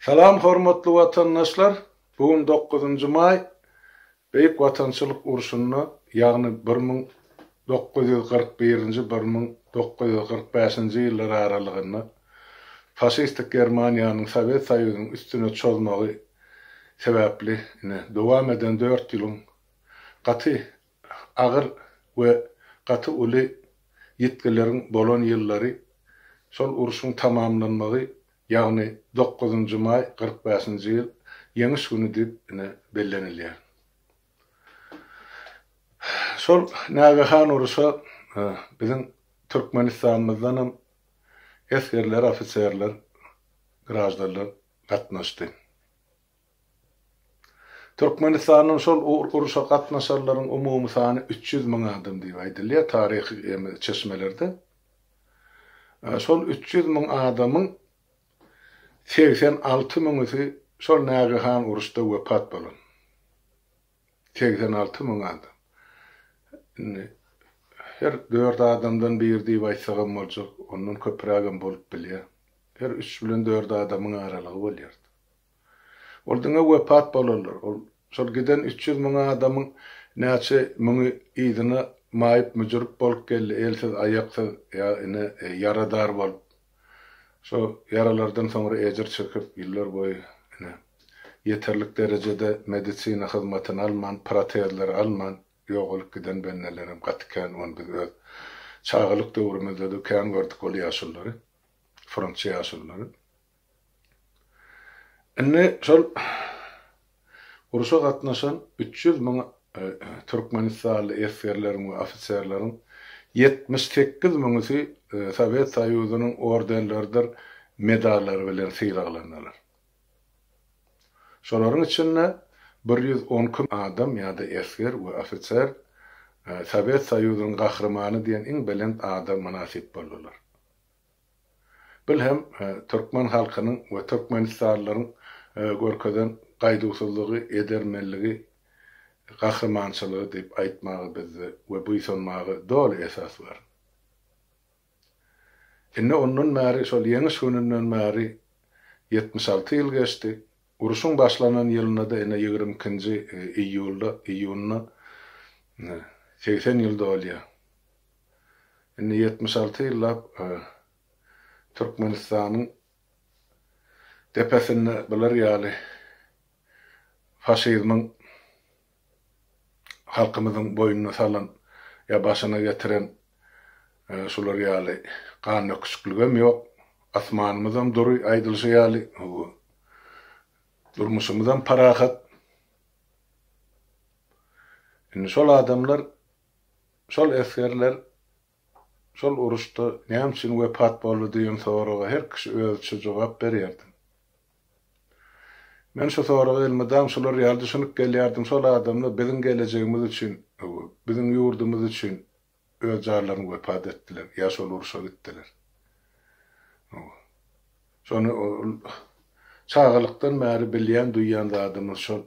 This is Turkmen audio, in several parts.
Salam hormatly watandaşlar! Bu gün dokuzynjy maý Beýik Watançylyk urşunda, ýagny 1941-nji, 1945-nji ýyllar aralygynda faşistik Germaniýanyň Sowet Soýuzynyň üstüne çozmagy sebäpli ine dowam eden dört ýylyň gaty agyr we gaty uly ýitgileriň bolan ýyllary şol urşuň tamamlanmagy ýagny dokuzynjy maý 45-nji ýyl Ýeňiş güni diýip ine bellenilýär. Şol nägehan uruşa biziň Türkmenistanymyzdanam esgerler, ofiserler, graždanlar gatnaşdy. Türkmenistandan şol urşa gatnaşanlaryň umumy sany 300 müň adam diýip aýdylýar taryhy çeşmelerde. Şol 300 müň adamyň 86 müňüsi şol nägehan uruşda wepat bolan. 86 müň adam. Indi her dört adamdan biri diýip aýtsagam boljak, ondan köprägem bolup bilýär. Her üç bilen dört adamyň aralygy bolýar. Ol diňe wepat bolanlar. Ol şol giden 300 müň adamyň näçe müňi yzyna maýyp-müjürip bolup geldi, elsiz, aýaksyz ýa ine ýaradar bolup. Şo ýaralardan soňra ejir çekip, ýyllar boýy ine ýeterlik derejede medisina hyzmatyny alman, protezleri alman ýogalyp giden bendelerem gaty kän. Ony biz öz çagalyk döwrümizde-de kän gördük ol ýaşululary, frontçy ýaşululary. Indi şol urşa gatnaşan 300 müň türkmenistanly esgerleriň we ofiserleriň 78 müňüsi Sowet Soýuzynyň ordenleridir medallary bilen sylaglandylar. Şolaryň içinde 112 adam ýa-da esger we ofiser Sowet Soýuzynyň Gahrymany diýen iň belent ada mynasyp boldular. Bil hem türkmen halkynyň we türkmenistanlylaryň görkezen gaýduwsyzlygy, edermenligi, gahrymançylygy diýip aýtmaga bizde we buýsanmaga doly esas bar. Indi ondan bäri, şol Ýeňiş gününden bäri 76 ýyl geçdi. Urşuň başlanan ýylynda-da ine 22-nji iýulda, iýunda 80 ýyl dolýar. Indi 76 ýyllap Türkmenistanyň depesinde bular ýaly faşizmiň halkymyzyň boýnuna salan ýa başyna getiren şular ýaly gan döküşikligem ýok. Asmanymyzam dury aýdylyşy ýaly, durmuşymyzam parahat. Indi şol adamlar Şol esgerler şol uruşda näme üçin wepat boldy diýen soraga her kişi özüçe jogap berýärdi. Men şu soraga elmydam şular ýaly düşünip gelýärdim, şol adamlar biziň gelejegimiz üçin, biziň ýurdumyz üçin öz janlaryny wepat etdiler ýa şol urşa gitdiler. Şony çagalykdan bäri bilýän, duýýan zadymyz şol.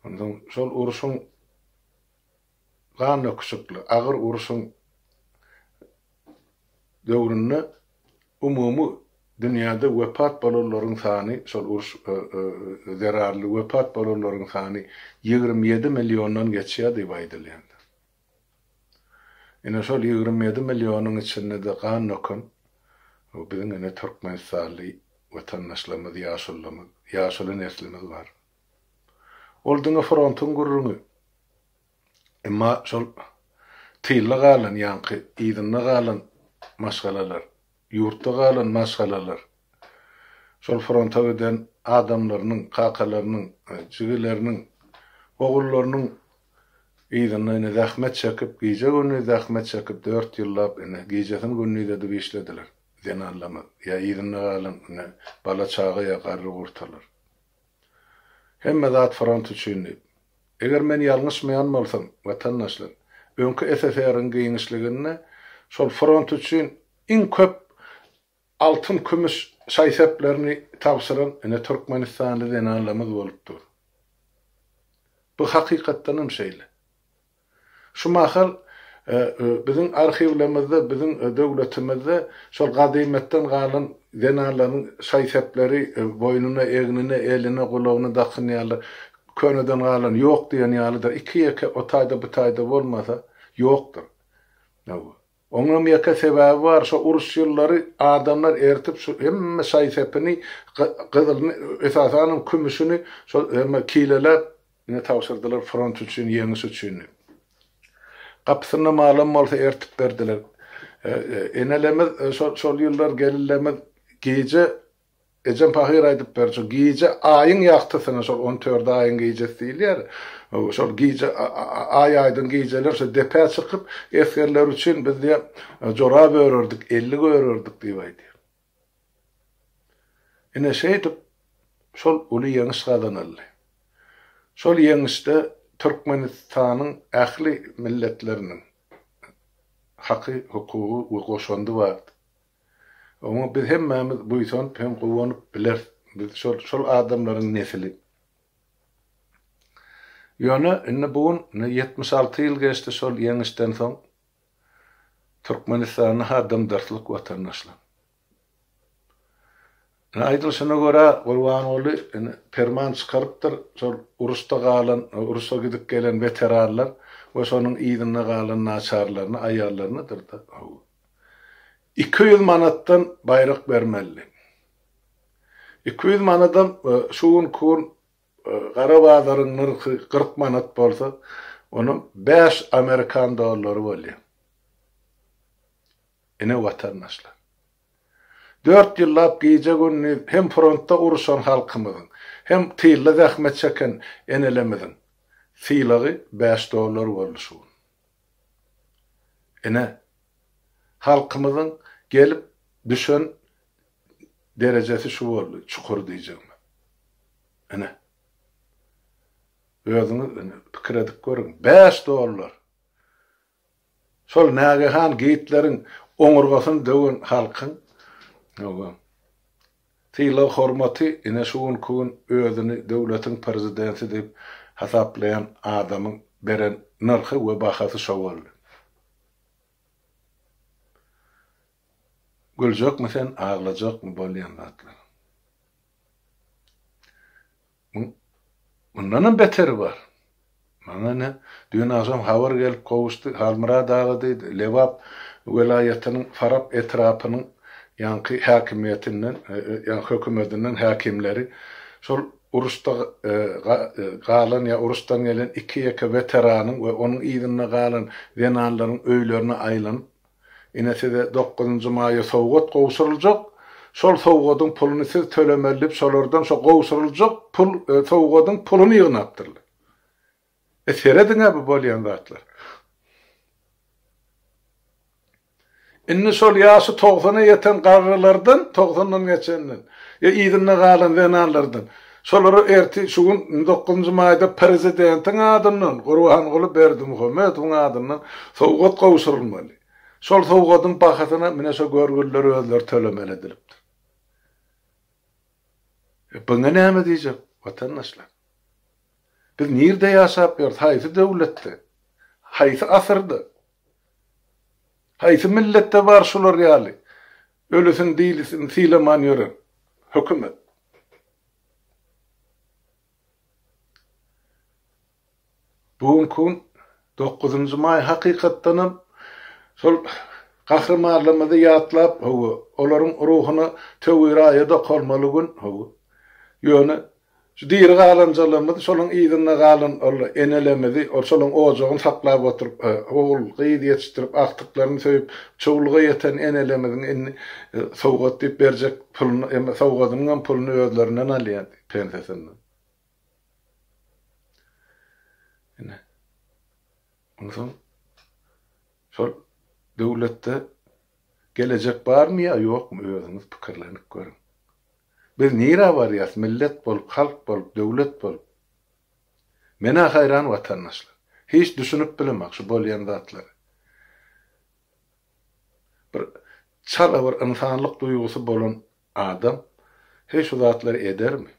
Onsoň şol urşuň gan döküşikli agyr urşuň döwründe umumy dünýäde wepat bolanlaryň sany, şol uruş zerarly wepat bolanlaryň sany 27 milliondan geçýär diýip aýdylýandyr. Ine şol 27 millionyň içinde-de gan döken biziň ine türkmenistanly watandaşlarymyz, ýaşulularymyz, ýaşuly neslimiz bar. Ol diňe frontuň gürrüňi. Emma şol tylda galan, ýaňky yzynda galan maşgalalar, ýurtda galan maşgalalar, şol fronta giden adamlarynyň, kakalarynyň, jigileriniň, ogullarynyň yzynda ine zähmet çekip, gije-gündiz zähmet çekip, dört ýyllap ine gijesini gündiz edip işlediler zenanlarymyz, ýa yzynda galan ine bala-çaga ýa garry-gurtalar. Hemme zat front üçin diýip. Eger men ýalňyşmaýan bolsam, watandaşlar, öňki SSR-iň giňişliginde şol front üçin iň köp altyn-kümüş şaý-seplerini tabşyran ine türkmenistanly zenanlarymyz bolup dur. Bu hakykatdanam şeýle. Şu mahal. Biziň arhiwlerimizde, biziň döwletimizde şol gadymyýetden galan zenanlaryň şaý-sepleri boýnuna, egnine, eline, gulagyna dakynýarlar. Köneden galan ýok diýen ýalydyr. Iki-ýeke o taýda, bu taýda bolmasa, ýokdur. Hawa. Oňam ýeke sebäbi bar, şo uruş ýyllary adamlar eritip şu hemme şaý-sepini, gyzylyny, esasanam kümüşini şol hemme kileläp ine tabşyrdylar front üçin, ýeňiş üçin diýip. Gapysynda malam bolsa ertip berdiler. Enelerimiz şol şol ýyllar gelinlerimiz gije Ejem pahyr aýdyp berdi, şo gije aýyň ýagtysyna, şol on dördi aýyň gijesi diýilýär, şol gije aý aýdyň gijeler şo depä çykyp, esgerler üçin biz diýýär, jorap örerdik, ellik örerdik diýip aýdýar. Ine şeýdip, şol uly ýeňiş gazanyldy. Şol ýeňişde Türkmenistanyň ähli milletleriniň haky, hukugy we goşandy bardy. Oňa biz hemmämiz buýsanyp hem guwanyp bileris. Biz şol şol adamlaryň nesili. Ýöne indi bu gün ine 76 ýyl geçdi şol ýeňişden soň. Türkmenistanda-ha dym-dyrslyk watandaşlar. Ine aýdylyşyna görä Gurbanguly ine perman çykarypdyr şol uruşda galan, uruşa gidip gelen weteranlar we şonuň yzynda galan naçarlaryny, aýallarynydyr-da. Hawa. 200 manatdan baýrak bermeli. 200 manadam şu günki gün gara bazaryň nyrhy 40 manat bolsa, onuň 5 amerikan dollary bolýar. Ine watandaşlar. Dört ýyllap gije-gündiz hem frontda uruşan halkymyzyň, hem tylda zähmet çeken enelerimiziň sylagy 5 dollar boldy şu gün. Ine, halkymyzyň gelip düşen derejesi şu boldy, çukur diýjegime. Ine. Özüňiz ine pikir edip görüň. 5 dollar. Şol nägehan Gitleriň oňurgasyny döwen halkyň hawa, sylag-hormaty ine şu günki gün özüni döwletiň prezidenti diýip hasaplaýan adamyň beren nyrhy we bahasy şo boldy. Güljekmi sen, aglajakmy bolýan zatlar. Mundanam beteri bar. Maňa ine, düýn agşam habar gelip gowuşdy, Halmyrat aga diýdi, Lebap welaýatynyň Farap etrapynyň ýaňky häkimiýetinden, ýa hökümetinden häkimleri şol uruşda galan ýa uruşdan gelen iki-ýeke weteranyň we onuň yzynda galan zenanlaryň öýlerine aýlanyp, Ine size dokuzynjy maýa sowgat gowşuryljak, şol sowgadyň puluny siz tölemeli diýip şolardan şo gowşuryljak pul sowgadyň puluny ýygnapdyrlar. E serediň-ä bu bolýan zatlara. Indi şol ýaşy togsana ýeten garrylardan, togsandan geçenden, ýa yzynda galan zenanlardan, şolara ertir şu gün dokuzynjy maýda prezidentiň adyndan, Gurbanguly Berdimuhamedowyň adyndan sowgat gowşurylmaly. Şol sowgadyň bahasyna mine şo görgüliler özleri tölemeli edilipdir. E buňa näme diýjek, watandaşlar? Biz nirde ýaşap ýörüs, haýsy döwletde? Haýsy asyrda? Haýsy milletde bar şular ýaly ölüsini dirisini sylaman ýören hökümet? Bu günki gün dokuzynjy maý hakykatdanam şol gahrymanlarymyzy ýatlap, hawa, olaryň ruhuna töwir-aýat okalmaly gün, hawa. Ýöne Şu diri galanjalarymyzy, şolaň yzynda galan ol enelerimizi, ol şolaň ojagyny saklap oturyp, ogul, gyz ýetişdirip, agtyklaryny söýüp, çowluga ýeten enelerimiziň indi sowgat diýip berjek puluny, hem sowgadynyňam puluny özlerinden alýar, pensiýasyndan. Ine. Onsoň şol döwletde gelejek barmy ýa ýokmy özüňiz pikirlenip görüň. Biz nirä barýas millet bolup, halk bolup, döwlet bolup? Men-ä haýran watandaşlar. Hiç düşünip bilemak şu bolýan zatlara. Bir çala bir ynsanlyk duýgusy bolan adam heý şu zatlary edermi?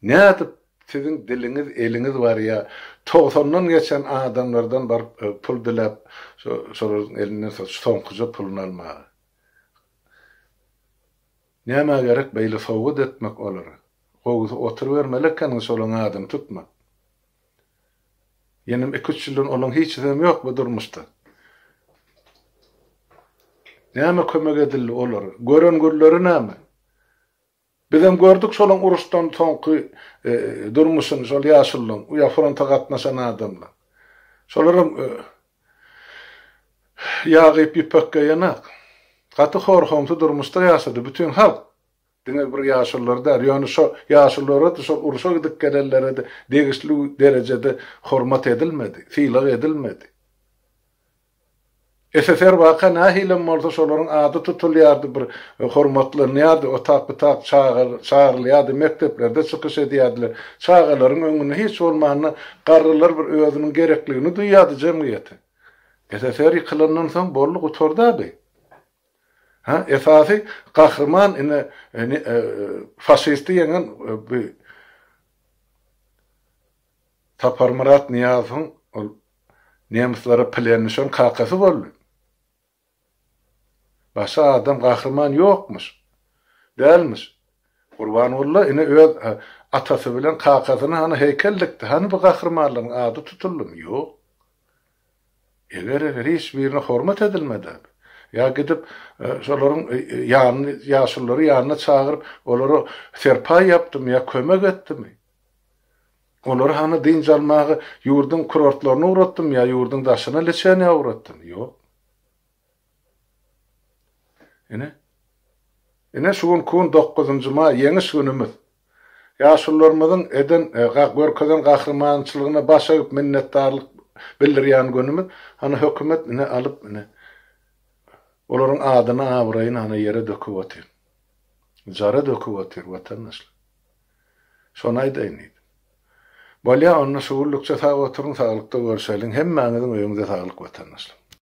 Nädip? Siziň diliňiz, eliňiz barýa. Togsandan geçen adamlardan baryp pul diläp, şolaryň elinden soňkuja puluny almaga. Nämä gerek beýle sowgat etmek olara. Gowusy oturybermeli ekeniň şolaň adyny tutman. Ýenem iki-üç ýyldan olaň hiçisem ýok bu durmuşda. Näme kömek edildi olara? Gören günleri näme? Bizem gördük şolaň uruşdan soňky durmuşyny şol ýaşulylaň, ýa fronta gatnaşan adamlaň. Şolaram ýag iýip ýüpek geýenak. Gaty hor-homsy durmuşda ýaşady bütin halk. Diňe bir ýaşulular däl, ýöne şo ýaşululara-da şol urşa gidip gelenlere-de degişli derejede hormat edilmedi, sylag edilmedi. SSR waka nähilem bolsa şolaryň ady tutulýardy bir hormatlanýardy otak butak çagyrylýardy mekdeplerde çykyş edýärdiler çagalaryň öňünde hiç bolmanda garrylar bir özüniň gerekligini duýýardy jemgyýete SSR ýykylandan soň boldy gutarda bi ha esasy gahryman ine faşisti ýeňen bi Saparmyrat Nyýazowyň ol Nemislara plen düşen kakasy boldy. Başga adam gahryman ýokmuş. Dälmiş. Gurbangulla ine öz atasy bilen kakasyna hany heýkel dikdi. Hany bu gahrymanlaryň ady tutuldymy? Ýok. Eger-eger hiç birine hormat edilmedi. Ýa gidip şolaryň ýanyny ýaşululary ýanyna çagyryp olara serpaý ýapdymy ýa kömek etdimi? Olary hany dynç almaga ýurduň kurortlaryna ugratdym ýa ýurduň daşyna leçeniýa ugratdym? Ýok. Ine. Ine şu günki gün dokuzynjy maý Ýeňiş günümiz. Ýaşulularymyzyň eden, görkezen gahrymançylygyna baş egip minnetdarlyk bildirýän günümiz. Hany hökümet ine alyp ine olaryň adyny abraýyny hany ýere döküp otyr. Jara döküp otyr watandaşlar. Şony aýdaýyn diýdim. Bolýa onda şu günlükçe sag oturyň saglykda görşeliň hemmäňiziň öýüňize saglyk watandaşlar.